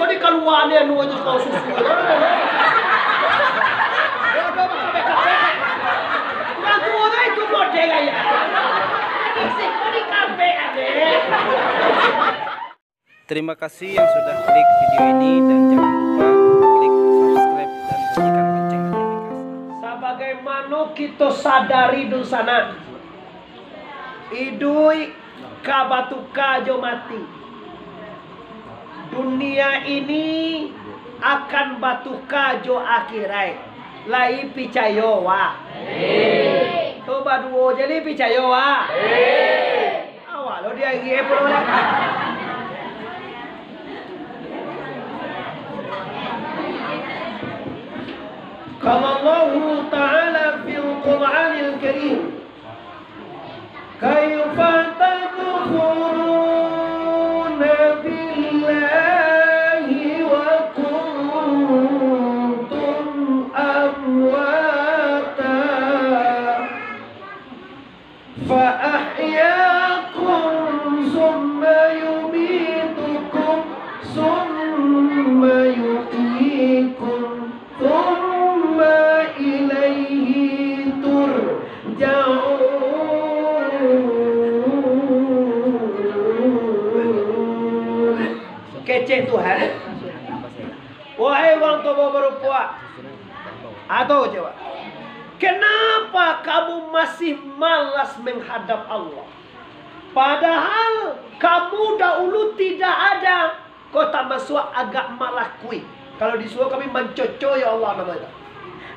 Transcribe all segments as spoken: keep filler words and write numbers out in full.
Di kalua ni anu aja kau susu. Urang tuo tu itu model gaya. Fisik tu di kafe ade. Terima kasih yang sudah klik video ini dan jangan lupa klik subscribe dan bunyikan lonceng notifikasi. Sabagaimano kito sadari dunsanak, iduik ka batuka jo mati. Dunia ini akan batuka jo akhirat. Lai picayo, wak? Tu baduo je, lai picayo, wak? Awak lo diagiah pulo lah. Qala Allahu Ta'ala fil Qur'anil Karim, "Kaifa takfuruna billahi wa kuntum amwatan fa ahyakum, summa yumitukum, summa yuhyikum, summa ilaihi turja'un." Kecek Tuhan. Wahai urang tuo barupuak, atau jawab, kenapa kamu masih malas menghadap Allah? Padahal kamu dahulu tidak ada, kok tamasuak agak malakui. Kalau disuruah kami mancoco, ya Allah, namo itu.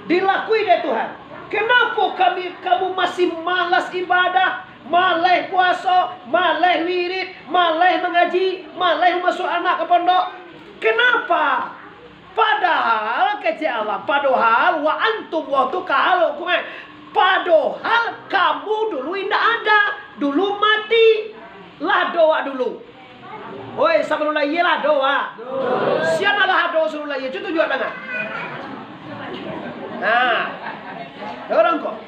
Dilakui dek Tuhan. Kenapa kami, kamu masih malas ibadah, malas puaso, malas wirid, malas mangaji, malas masuak anak ka pondok? Kenapa? Padahal kecek Allah, padahal wa antum, waktu kahal hukumnya. Padahal kamu dulu indak ada, dulu mati. Lah ado wak dulu. Oi, sabalun lahia lah ado wak. Sia nan lah ado sabalun lahia, cubo tunjuak tangan. Nah, urang ko.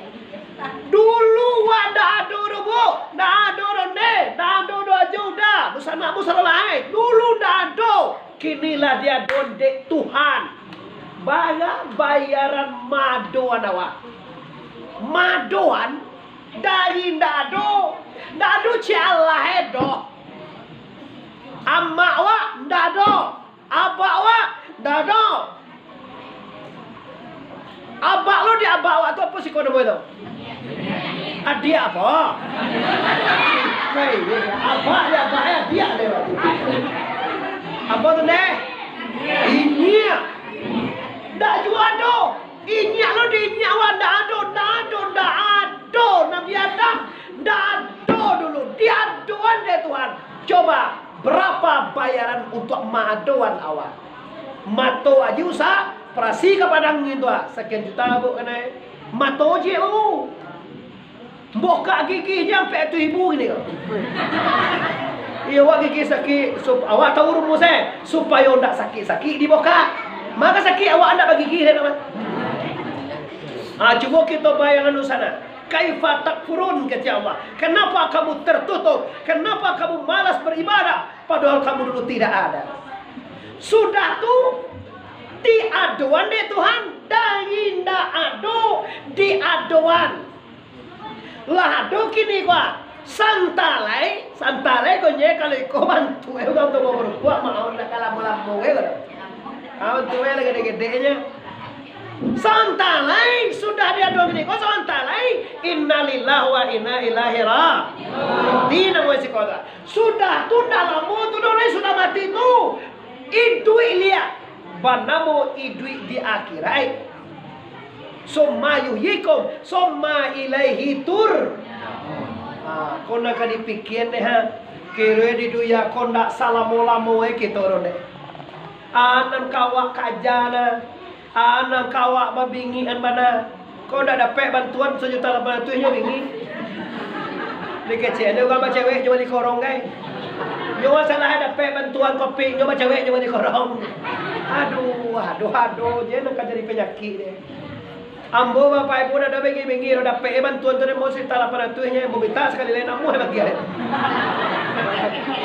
Dulu wak ndak ado doh, Bu. Ndak ado doh, Ndeh. Ndak ado doh, Ajo Uda. Dunsanak, Bu, sadolah, eh. Dulu ndak ado. Kini lah diadoan dek Tuhan. Bara bayaran maadoan awak? Maadoan dari ndak ado. Ndak ado cek alah e doh. Amak wak ndak ado. Abak wak ndak ado. Abak lo di abak wak tu apo siko namo itu? Adiak apo? Hei, abak di abak e adiak deh wak tu. Apo tu, Ndeh? Inyiak. Ndak juo ado. Inyiak lo di inyiak wak ndak ado, ndak ado, ndak ado. Nabi Adam ndak ado dulu. Diadoan dek Tuhan. Coba, berapa bayaran untuak maadoan awak? Mato aji usak, operasi ka Padang ngintu ah. Sakian juta, Bu, kanai. Mato je, Bu. Bokak gigi je ampek ratuih ribu kini ko. Iyo, awak gigi sakik, sup-, awak tahu rumus e, supayo ndak sakik-sakik dibokak. Mako sakik awak ndak bagigi, dek, nama. Ah, cubo kito bayangkan di sana. Kaifa takfurun, kecek Allah. Kenapa kamu tertutup? Kenapa kamu malas beribadah? Padahal kamu dulu tidak ada. Sudah tu, diadoan dek Tuhan, dari ndak ado, diadoan. Lah ado kini ko, santalai, santalai ko nye, kalau iko bantuak e urang tuo barupuak, maaf ndak ka lamo-lamo e ko. Ah, bantuak e lah gedek-gedeknyo. Santalai, sudah diadoan kini ko, santalai. Innalillahi wa inna ilaihi raji'un. Di namo siko tu. Sudah tu, ndak lamo tu doh, lai sudah mati tu. Iduik liak, banamo iduik di akhirat. Summa yuhyikum, summa ilaihi tur-, ha, ko nan ka dipikia deh, ha. Kiro di dunia ko ndak salamo-lamo e kito doh, deh. Anan kawak kaja nah. Ah, nan kawak babingikan bana. Kok ndak dapek bantuan sajuta lapan ratuih nyo bingik? Dikecek ni urang bacewek jo bali korong, kai. Nyo masalah dapek bantuan kopik, nyo bacewek jo bali korong. Aduh, aduh, aduh, je nan ka jadi panyakik deh. Ambo bapak ibu ndak ado bingik-bingik, dapek bantuan tu deh, mau sajuta lapan ratuih nyo, mau minta sakali lain amuah bagi ai.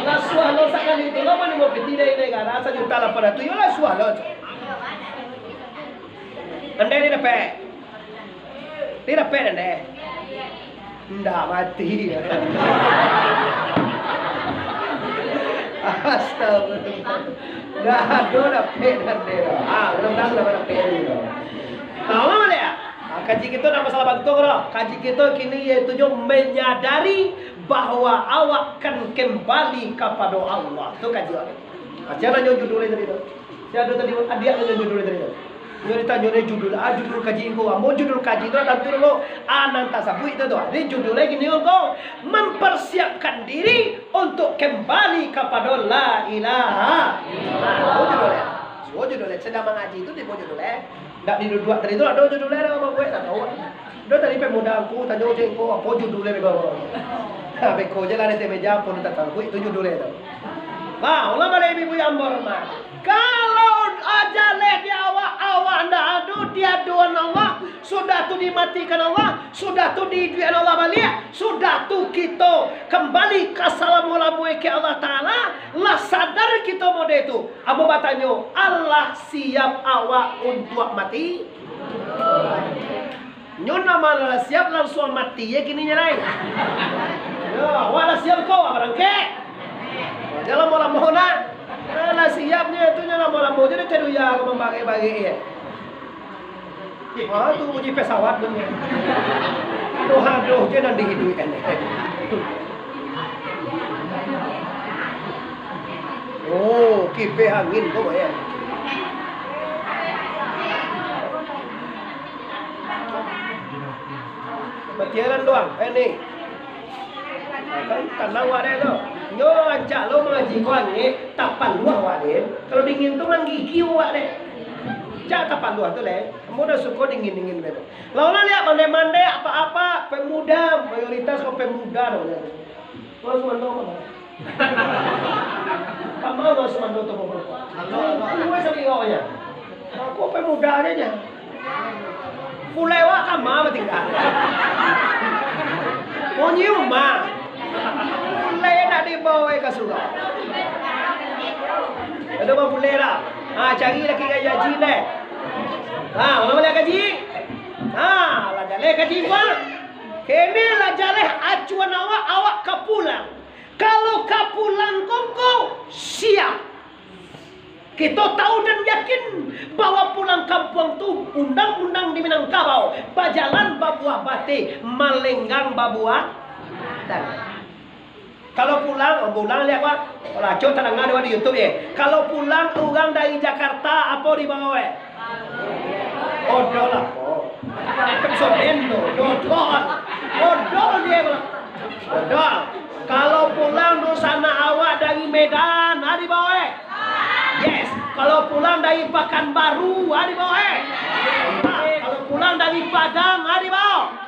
Lah suah lo sakali tu, lo mani mau piti dari negara sajuta Lapan ratuih, yo lah, suah lo. Andai dia dapek. Dia dapek, andai. Ndak mati. Astagfirullah. Ndak ado dapek, andai. Ah, belum tahu dah dapek dulu. Nah, ulang baliak. Ah, kaji kito ndak masalah bantuak doh. Kaji kito kini yaitu nyo menyadari bahwa awak kan kembali kapado Allah. Tu kaji awak. Aja nanyo judulnyo tadi tu. Si ado tadi, adiak nanyo judulnyo tadi tu. Nyo ditanyo ni judul, ah, judul kaji ko. Ambo judul kaji tu lah tantu dulu. Ah, nan tasabuik tu tu. Jadi judulnyo gini ko, mempersiapkan diri untuk kembali kapado la ilaha. Ah, tu judulnyo. Suo judulnyo. Sadang mangaji tu tibo judulnyo. Ndak diduduak tadi tu, ado judulnyo dah, Bapak Ibu, tak tahu. Dah tadi pemuda angku tanyo, "Cek, ko apo judulnyo beko?" Ha, beko je lah di ateh meja, apo nan tataruih tu judulnyo tu. Nah, ulang baliak ibu-ibu yang berhormat. Kalau ajaleh di awak, awak ndak ado di adoan Allah, sudah tu dimatikan Allah, sudah tu diiduikan Allah baliak, sudah tu kito kambali ka salamo-lamonyo ka Allah Taala, lah sadar kito mode tu. Ambo batanyo, alah siap awak untuak mati? Nyo nan alah siap, langsuang mati je kini nyo lai. Yo, awak lah siap ko, barangkek. Jan lamo-lamo nah. Alah siap nyo tu, nyo lamo-lamo je dek dunia ko mambarek-barek je. Ha, tu bunyi pesawat tu. Aduh, aduh, je nan dihiduikan. Oh, kipeh angin tu, ya. Matiaran doang, eh, ni. Kan tanang awak deh tu. Nyo rancak lo mangaji ko angin, tapaluah awak deh. Kalau dingin tu manggigil awak deh. Cak tapaluah tu leh. Ambo dah suko dingin-dingin bae tu. Lah, ulah liak mandeh-mandeh, apa-apa, pemuda, mayoritas ko pemuda tu. Ko sumando ko. Kama ko sumando tu, ko. Ko sandiri ko nyo. Ko pemuda nyo. Pulai wak kama batingkah. Munyi umah. Pulai nak dibawa ka surau. Ado bang pulai dah. Ha, cari laki ka haji deh. Ha, urang baliak kaji. Ha, lah jaleh kaji ko. Kini lah jaleh acuan awak, awak ka pulang. Kalau ka pulang ko, ko siap. Kito tahu dan yakin bahwa pulang kampuang tu undang-undang di Minangkabau, bajalan babuah bateh, malenggang babuah batang. Kalau pulang, oh, pulang liak, Pak. Kalau acok tadanga dek di YouTube, ye. Kalau pulang urang dari Jakarta, apo dibawa, eh? Odol apo? Pepsodent tu, dodol. Odol dia, Pak. Odol. Kalau pulang dunsanak awak dari Medan, ha, dibawa, eh? Yes. Kalau pulang dari Pakanbaru, ha, dibawa, eh? Ha, kalau pulang dari Padang, ha, dibawa.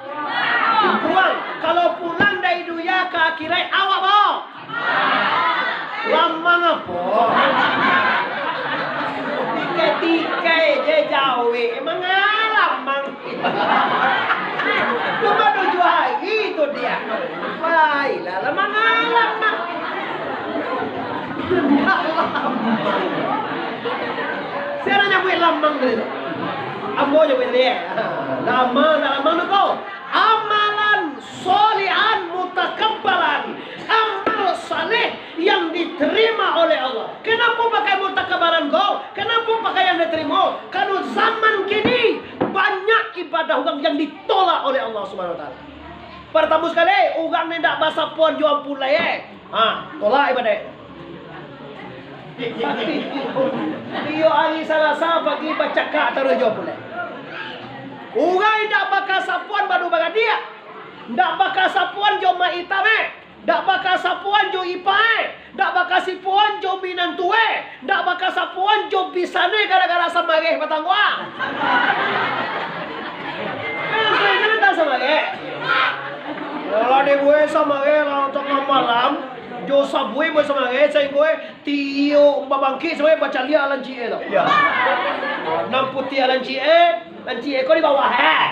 Pulang. Kalau pulang dari dunia ka akhirat, awak bao. Lamang apo? Tikai-tikai je jawek. Emang lamang. Cuma tujuh hari tu dia. Baiklah, lamang, lamang. Sia nan nyabuik lamang tadi tu? Ambo nyabuik tadi, eh? Lamang, dak lamang tu ko. Amalan sholihan mutakabbalan, amal saleh yang diterima oleh Allah. Kenapa pakai mutakabbalan ko? Kenapa pakai yang diterima? Karena zaman kini banyak ibadah urang yang ditolak oleh Allah Subhanahu Wa Taala. Pertama sekali, urang ni ndak basapuan jo ampulai, eh. Ha, tolak ibadah. Tiok hari Salasa pagi bacakak taruih jo ampulai. Urang indak bakasapuan badu baradiak. Ndak bakasapuan jo mak itam, eh. Ndak bakasapuan jo ipa, eh. Ndak bakasapuan jo minantu, eh. Ndak bakasapuan jo bisan, eh, gara-gara samareh batangguang. Eh, samareh. Kalau dibuek samareh lah tangah malam, jo sabuik buek samareh, sainggo, eh, tiok babangkik samareh bacaliak lancik, eh, tu. Ya. Nan putiah lancik, eh. Lancik eko di bawah, eh.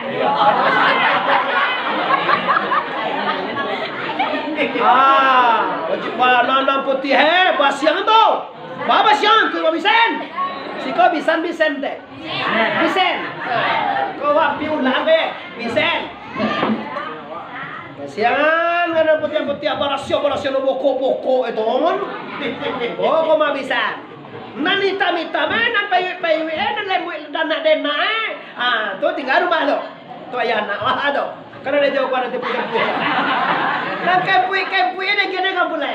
Ah, wajib bana nan putiah, eh, basiang tu. Ba basiang tu, ba bisen. Iko bisan, bisen teh. Bisen. Ko wapi ulang be, bisen. Kasian, kan putiah-putiah, barasiah-barasiah, lo bokok-bokok itu, mon. Oh, ko mah bisan. Nan itam-itam, eh, nan paiwik-paiwik, eh, nan lembuik, danak-denak, eh. Ah, tu tingga rumah tu. Tu ayah anak wah tu. Kan ado jauah nanti pujang. Nan kempuik-kempuik ni kini kan pulai.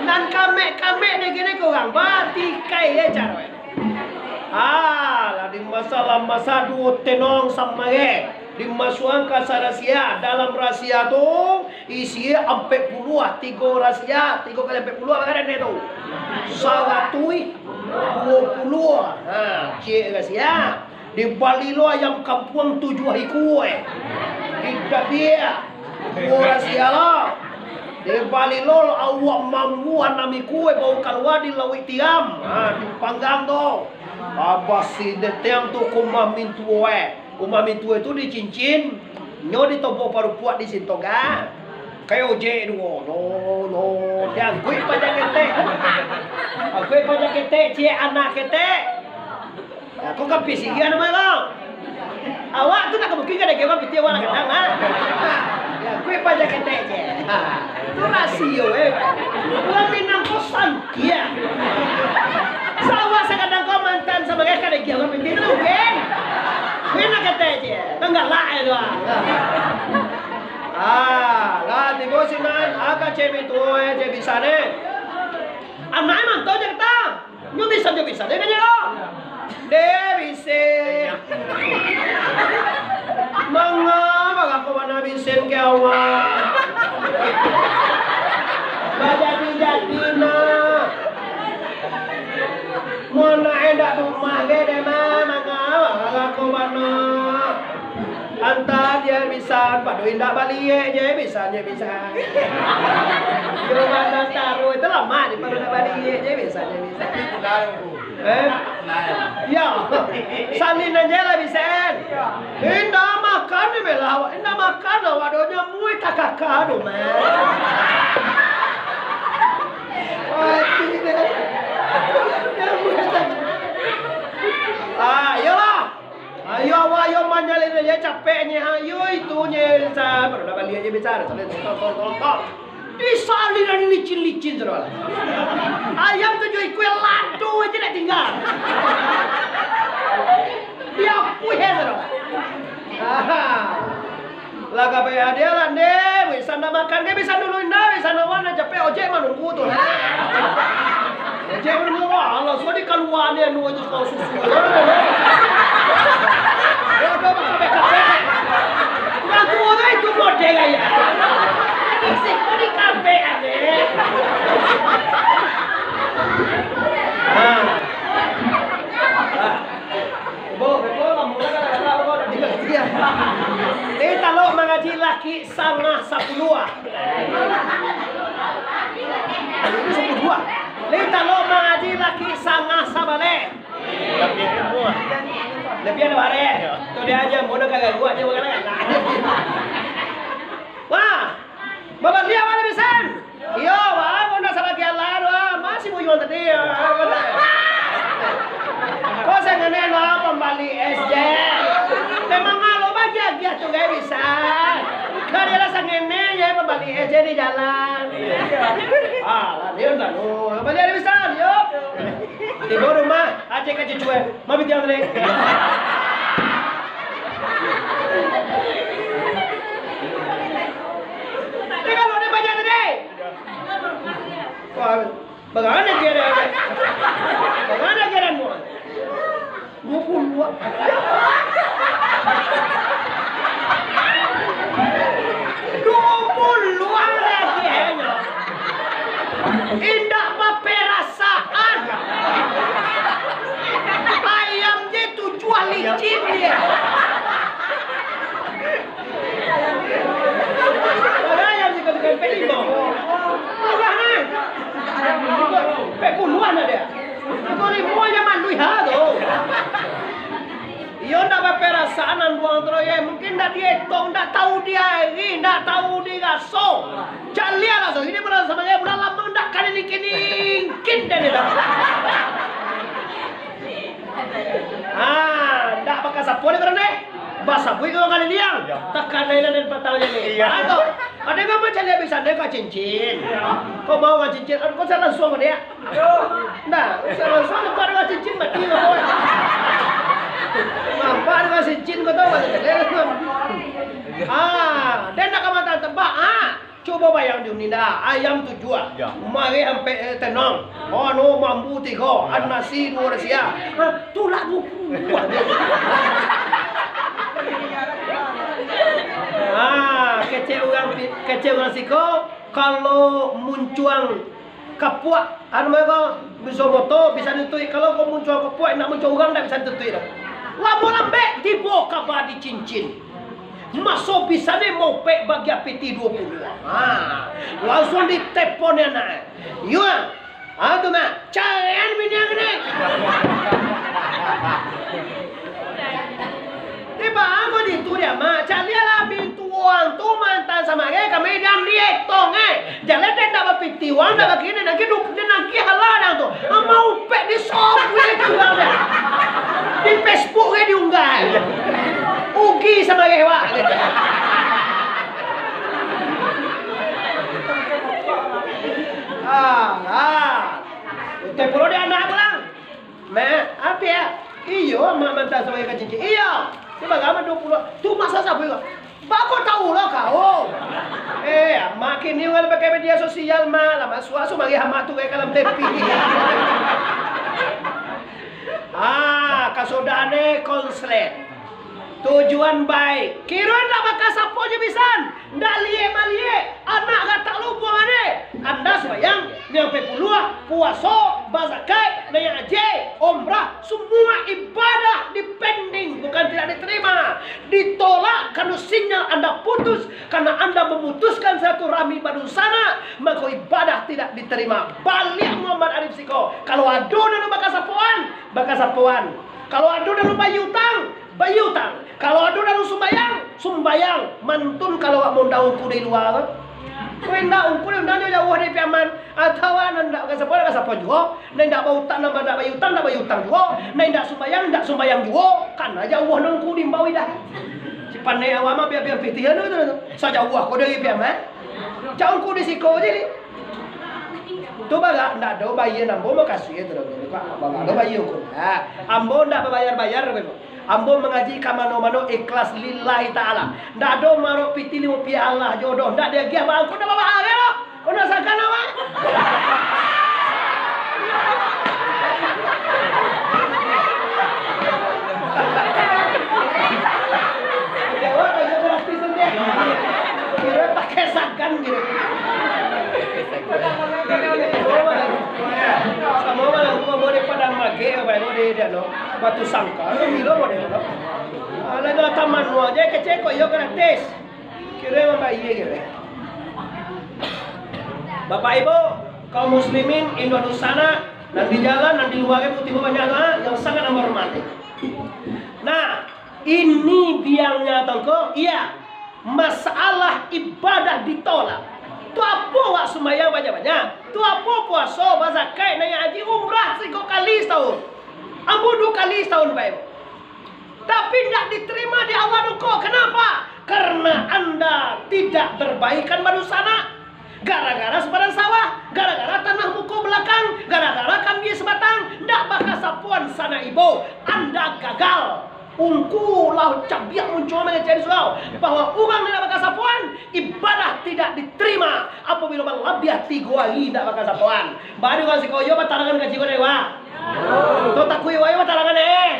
Nan kamek-kamek ni kini kurang. Batikai ye caro. Ah, lah di masalah masa duo tenong samare. Dimasuakan ka sarasiah. Dalam rasiah tu, isinyo ampek puluah, tigo rasiah, tigo kali ampek puluah, barapo tu? Saratuih duo puluah. Ha, ciek rasiah. Dibali lo ayam kampuang tujuah ikua, eh. Didabiak. Duo rasiah lo. Dibali lo awak mambu anam ikua, eh, baru kalua di lauik tiram. Ha, dipanggang tu. Abah si Deteng tu ka umah mintuo, eh. Umah mintuo tu dicincin, nyo ditoboh parupuak di sintoga. Kayak ojek tu, lo, lo, diangkuik paja ketek. Angkuik paja ketek, ciek anak ketek. Aku kan pisigian nama kau. Awak tu nak kebukin kan, dia kira piti awak nak kadang, ha? Diangkuik paja ketek, ciek. Ha. Tu rasio, eh. Urang Minang ko sangkia. Sawa sakadang ko mantan sabagai kadegiah urang piti tu, mungkin. Mungkin nak kata je. Kan galak je tu, ah. Ah, lah tibo sinan, ah, kacek mintuo, eh, je bisa ni. Anak mantau je kata. Nyo bisa, nyo bisa, dia kan je. Deh, bisen. Manga, bagako bana bisen ka awak. Bajadi-jadi, nak. Mun nak indak di rumah ge, deh, mah. Manga, bagako bana. Antah je bisan, pado indak baliak je bisan, je bisan. Di rumah nan taruih tu lamo, di pado indak baliak je bisan, je bisan. Eh? Yo. Salin aja lah, Bisen. Indak makan ni, Bela. Awak indak makan, awak do nyamui takaka tu, man. Mati deh. Nyamui takaka. Ah, iyolah. Ayo, awak, ayo, manyalin aja capeknyo. Ayo, itunyo, Bisen. Baru dah baliak aja, Bisen. Salin, tong, tong, tong, tong. Disalin nan licin-licin, saudara. Ayam tujuh ikua lado aja ndak tinggal. Diapuih, saudara. Aha. Lah, ka payah dia lah, ndeh. Bisa ndak makan, ndeh, bisa dulu, ndeh. Bisa nawan, capek ojek manunggu tu. Ojek manunggu, wah, Allah, sudah dikaluan dia, anu aja, kalau susu. Urang tuo tu itu model aja. Isi kau di kafe ade. Ha. Ha. Bo, betul lah, mula kan ada apa, iya. Di talok mangaji laki sangah sapuluah. Sapuluah. Di talok mangaji laki sangah sabaleh. Labiah ado bareh. Yo. Tu dia aja, mun ka gaguak je, bukan kan? Wah, babaliak awak Bisen. Iyo, wah, mun dah salakian lah, wah, masih buyuang tadi, yo. Kok sangene lah pambali es je. Memang kalau bagi agiah tu gak bisa. Kali lah sangene je pambali es je di jalan. Ah, lah, dia dah, oh, baliak Bisen, yo. Tibo rumah, aceh ka cucue. Ma pitiang tadi. Tengok lo ni banyak tadi. Wah, bagaimana dia ada? Bagaimana dia ada, Muan? Duo puluah. Duo puluah lagi, eh, nyo. Indak baperasaan. Ayam je tujuah licin dia. Ayam je kau tukang pek limo. Murah, nah. Pek puluah nah dia. Itu limo aja manduih ha tu. Iyo ndak baperasaan nan buang tu, ye. Mungkin ndak dietong, ndak tahu diari, ndak tahu diraso. Caliak lah, so. Ini bulan sama ye, bulan lama ndak kini-kini. Kin dan itu. Basabuik urang kaliliang. Iyo. Takanai lah dari patang jadi. Iyo. Ado. Ado nan mancaliak bisa, ado ka cincin. Iyo. Kau mau ka cincin? Ado, kau sa langsuang ka dia. Iyo. Nah, sa langsuang nampak ado ka cincin, mati kau. Nampak ado ka cincin, kau tahu, mati. Ah, den nak ka mata tebak, ah. Cubo bayang di Uninda, ayam tujuah, ah. Yo. Mareh ampek, eh, tenang. Anu, mambu tigo, yo. Nasi duo rasiah. Ha, tulak duo puluah. Ha, kecek urang pi-, kecek urang siko, kalau muncuang kapuak, anu, mako, bisa moto, bisa ditutuik. Kalau kau muncuang kapuak, nak muncuang urang, ndak bisa ditutuik doh. Lamo lambek, tibo kaba di cincin. Maso bisa ne maupek bagian piti duo puluah. Ha, langsuang ditepon anak. Yo, ah, tu mah, carian bini ang ne. Di bangko di tu dia, Mak. Calialah bini tuang tu mantan sama ge kami dan dietong, eh. Jaleh den ndak bapiti wang, ndak bakini, nangki dup-, den nangki halah dang tu. Maupek di software tu urang deh. Di Facebook ge diunggah. Ugi sama ge wak. Ah, ah. Utai pulo di anak pulang. Mak, apo ya? Iyo, Mak mantan sama ge ka cincin. Iyo. Tu bagama duo puluah. Tu masa sabu ko. Bako tahu lo kau. Eh, makin ni urang pakai media sosial, Mak. Lah masuak su mari amak tu kayak kalam tepi. Ah, kasodahan e konslet. Tujuan baik. Kiro ndak bakasapo jo bisan. Ndak liek maliek. Anak gatak lo buangan e. Anda sumbayang, niang puluah, puaso, bazakat, naiak haji, umrah, semua ibadah dipending, bukan tidak diterima. Ditolak karena sinyal Anda putus, karena Anda memutuskan silaturahmi badunsanak, maka ibadah tidak diterima. Baliak Muhammad Arif siko, kalau ado nan bakasapoan, bakasapoan. Kalau ado nan bayia utang, bayia utang. Kalau ado nan sumbayang, sumbayang. Mantun kalau awak maundang ungku dari lua tu. Kok indak ungku diundang jauah dari Piaman. Atawa nan indak bakasapoan, bakasapoan juo. Nan indak bautang, nan indak bayia utang, indak bayia utang juo. Nan indak sumbayang, indak sumbayang juo. Kana jauah nan ungku diimbau idah. Cipandai awak mah biar-biar pitih anu tu, tu. Sajauah ko dari Piaman. Cak ungku di siko je ni. Tu barak, ndak ado bayia ambo makasuik tu doh. Barak ado bayia ko. Ha, ambo ndak babayar-bayar ko. Ambo mangaji ka mano-mano ikhlas lillahi ta'ala. Ndak ado marok pitih limo piah alah jodoh, ndak diagiah bangko ndak babayar doh. Ko nak sakan awak? Jawab aja gratis nanti. Kira pakai sakan gitu. Samo malah gua di Padang Magek, apa yang di dia no. Batu Sangka, tu gilo model tu. Alah, dah taman nuang je, kecek ko iyo gratis. Kira memang baik kira. Bapak Ibu, kaum muslimin, Indo Nusana, nan di jalan, nan di lua, putih banyak doa yang sangat ambo hormati. Nah, ini biangnya tongko, iya, masalah ibadah ditolak. Tu apo awak sumbayang banyak-banyak? Tu apo puaso, bazakat, naiak haji, umrah siko kali setahun? Ambo duo kali setahun, Bapak Ibu. Tapi ndak diterima di Allah duko. Kenapa? Karena anda tidak berbaikan badunsanak. Gara-gara sapadan sawah, gara-gara tanah muko balakang, gara-gara kambia sabatang, ndak bakasapoan sanak ibo, anda gagal. Ungku lah cabiak muncuang mangecek di surau, bahwa urang ndak bakasapoan, ibadah tidak diterima apabila balabiah tigo hari ndak bakasapoan. Bari urang siko iyo batarangan kaji ko dek, wah. Tu takuik wai batarangan, eh.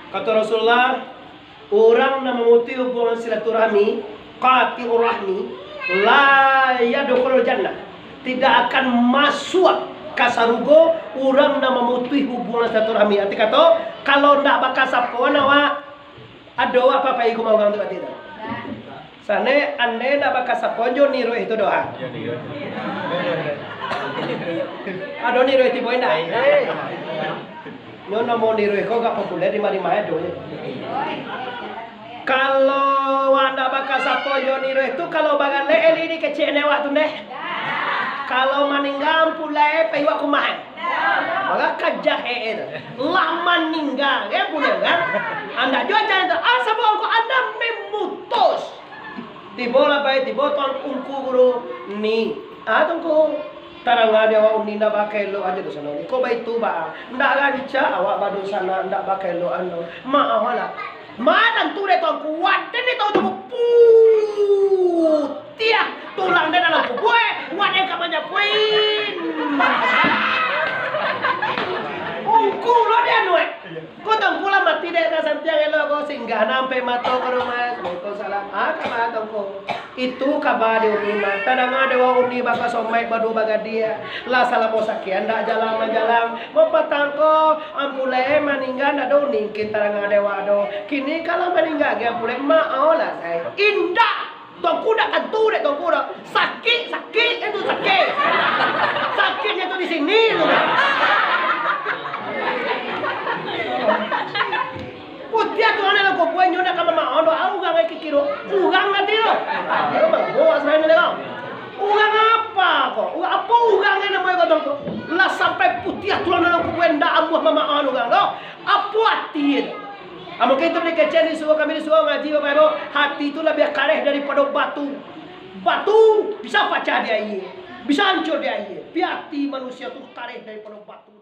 Kato Rasulullah, urang nan mamutuih hubungan silaturahmi, qati'ur rahmi, la yadkhulul jannah. Tidak akan masuak ka sarugo urang nan mamutuih hubungan silaturahmi. Arti kato, kalau ndak bakasapoan awak, ado apa-apa iko mah urang tu, arti tu. Sane, ande ndak bakasapoan jo Ni Ruih tu doh, ha. Ado Ni Ruih tibo indak? Nyo namo Ni Ruih ko agak populer di ma-ma ado nyo. Kalau awak ndak bakasapoan jo Ni Ruih tu, kalau bagalek eli dikecek ne awak tu ndeh. Kalau maningga ampulai pai awak ka umah. Maka ka jahek itu. Lah maningga, ya, punya kan? Anda juga jangan itu. Ah, sabab angku anda memutus. Tibo lah baik, tibo tuan ungku guru ni. Ah, tungku. Tarang ade awak uni ndak bakelok aja dosa ni. Kok baitu, Bang? Ndak rancak awak badosa nak, ndak bakelok anu. Maaf lah. Ma tantu dek tuangku, waden dek tuangku putiah, tulang dek dalam kubue, waden ka manyapuin. Ungku lo dia nuek. Ko tuangku lah mati dek ka santiang elok ko, singgah nampai mato ka rumah. Assalamualaikum salam. Ah, kama tuangku. Itu kaba di uni mah, tadanga dewa uni baka somaik badu bagadiah. Lah salamo sakian ndak jalang manjalang. Mapatang ko, ampulai maningga ndak do ningkin tadanga dewa do. Kini kalau maningga ge ampulai, maolah sai. Indak! Tuangku ndak tantu dek tuangku do. Sakik, sakik, itu sakik. Sakiknya tu di sini tu. Putiah tulang dalam kubue nyo nak ka mamaoh doa urang ai kikiro. Urang mati tu. Ayo, bawa selain dari kau. Urang apa ko? Urang apa urang yang namanya kau tu? Lah sampai putiah tulang dalam kubue ndak amuah mamaoh urang tu. Apa hati tu? Ah, mungkin tu beli kecil di suruh kami di suruh ngaji Bapak Ibu. Hati tu lebih kareh daripada batu. Batu bisa pacah di aia, bisa hancur di aia. Tapi hati manusia tu kareh daripada batu.